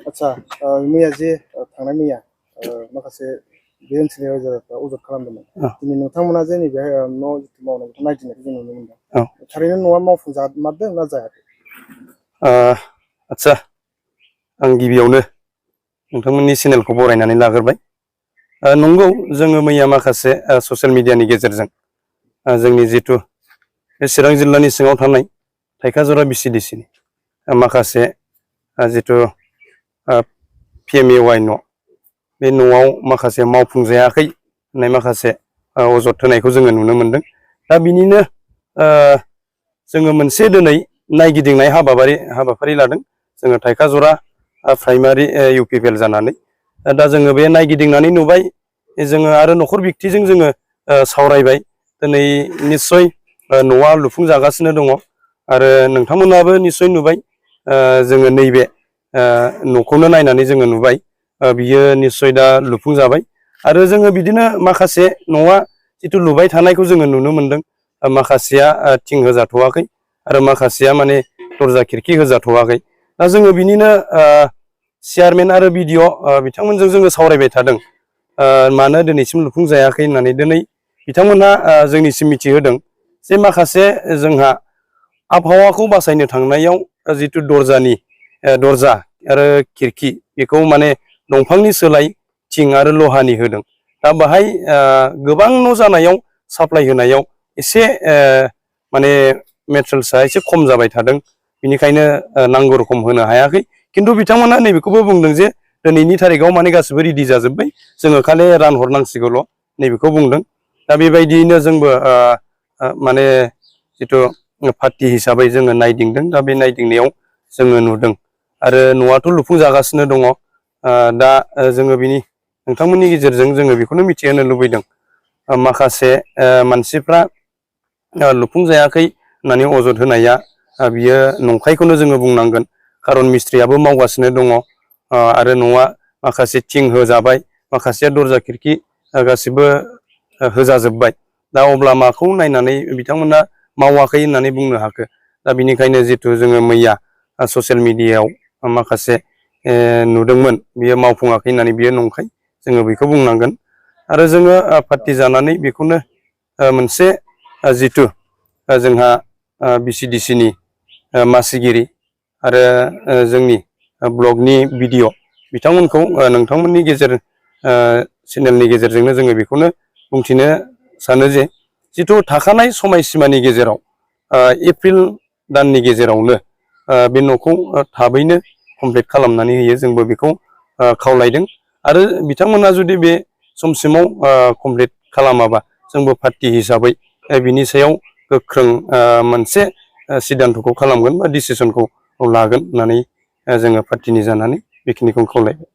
आच्छा मैया जे थांनाय मैया माखासे बे ओनसोलनि रायजोफोरा अजद खालामदोंमोन दिनै नोंथांमोना जे नैबे न' जिथु मावनायखौ नायदिंनायखौ जों नुनो मोनदों थारैनो न'आ मावफुंजामारदों ना जायाखै? आच्छा आं गिबियावनो नोंथांमोननि चेनेलखौ बरायनानै लाग्रोबाय। नंगौ जोङो मैया माखासे ससियेल मिडियानि गेजेरजों जोंनि जिथु बे चिरां जिल्लानि सिङाव थानाय थाइखाजरा बिसिडिसिनि माखासे जिथु PMAY न' बे न'आव माखासे मावफुंजायाखै होननाय माखासे अजद होनायखौ जोङो नुनो मोनदों। दा बिनिनो जोङो मोनसे दिनै नायगिदिंनाय हाबाफारि लादों जोङो थाइखाजरा प्राइमारि UPPL जानानै। दा जोङो बे नायगिदिंनानै नुबाय जोङो आरो न'खर बिक्तिजों जोङो सावरायबाय दिनै निस्सय न'आ लुफुंजागासिनो दङ आरो नोंथांमोनाबो निस्सय नुबाय जोङो नैबे न'खौनो नायनानै जोङो नुबाय बियो निस्सय दा लुफुंजाबाय आरो जोङो बिदिनो माखासे न'आ जिथु लुबाय थानायखौ जोङो नुनो मोनदों। माखासेया थिं होजाथ'वाखै आरो माखासेया माने दरजा खिरखि होजाथ'वाखै। दा जोङो बिनिनो चेयारमेन आरो BDO बिथांमोनजों जोङो सावरायबाय थादों मानो दिनैसिम लुफुंजायाखै होननानै। दिनै बिथांमोनहा जोंनिसिम मिथिहोदों जे माखासे जोंहा आबहावाखौ बासायनो थांनायाव जिथु दरजा आरो खिरखि बेखौ माने दंफांनि सोलाय थिं आरो लहानि होदों। दा बाहाय गोबां न' जानायाव साप्लाय होनायाव एसे माने मेटेरियेल्सआ एसे खम जाबाय थादों बेनिखायनो नांगौ रोखोम होनो हायाखै। खिन्थु बिथांमोना नैबेखौबो बुंदों जे दिनैनि थारिखआव माने गासिबो रेडि जाजोब्बाय जोङो खालि रानहरनांसिगौल' नैबेखौ बुंदों। दा बेबायदियैनो जोंबो माने जिथु पार्टि हिसाबै जोङो नायदिंदों। दा बे नायदिंनायाव जोङो नुदों आरो न'आथ' लुफुंजागासिनो दङ। दा जोङो बिनि नोंथांमोननि गेजेरजों जोङो बेखौनो मिथिहोनो लुबैदों माखासे मानसिफ्रा लुफुंजायाखै होननानै अजद होनाया बियो नंखायखौनो जोङो बुंनांगोन। खारन मिस्ट्रियाबो मावगासिनो दङ आरो न'आ माखासे थिं होजाबाय माखासेया दरजा खिरखि गासिबो होजाजोब्बाय। दा अब्ला माखौ नायनानै बिथांमोना मावाखै होननानै बुंनो हाखो? दा बिनिखायनो जिथु जोङो मैया ससियेल मिडियायाव माखासे नुदोंमोन बियो मावफुङाखै होननानै बियो नंखाय जोङो बेखौ बुंनांगोन। आरो जोङो पार्टि जानानै बेखौनो मोनसे जिथु जोंहा BCDCनि मासिगिरि आरो जोंनि ब्लकनि BDO बिथांमोनखौ नोंथांमोननि चेनेलनि गेजेरजोंनो जोङो बेखौनो बुंथिनो सानो जे जिथु थाखानाय समायसिमानि गेजेराव एप्रिल दाननि गेजेरावनो बे न'खौ थाबैनो कमप्लिट खालामनानै होयो जोंबो बेखौ खावलायदों। आरो बिथांमोना जुदि बे समसिमाव कमप्लिट खालामाबा जोंबो पार्टि हिसाबै बिनि सायाव गोख्रों मोनसे सिद्धान्तखौ खालामगोन बा डिसिसनखौ लागोन होननानै जोङो पार्टिनि जानानै बेखिनिखौ खावलायबाय।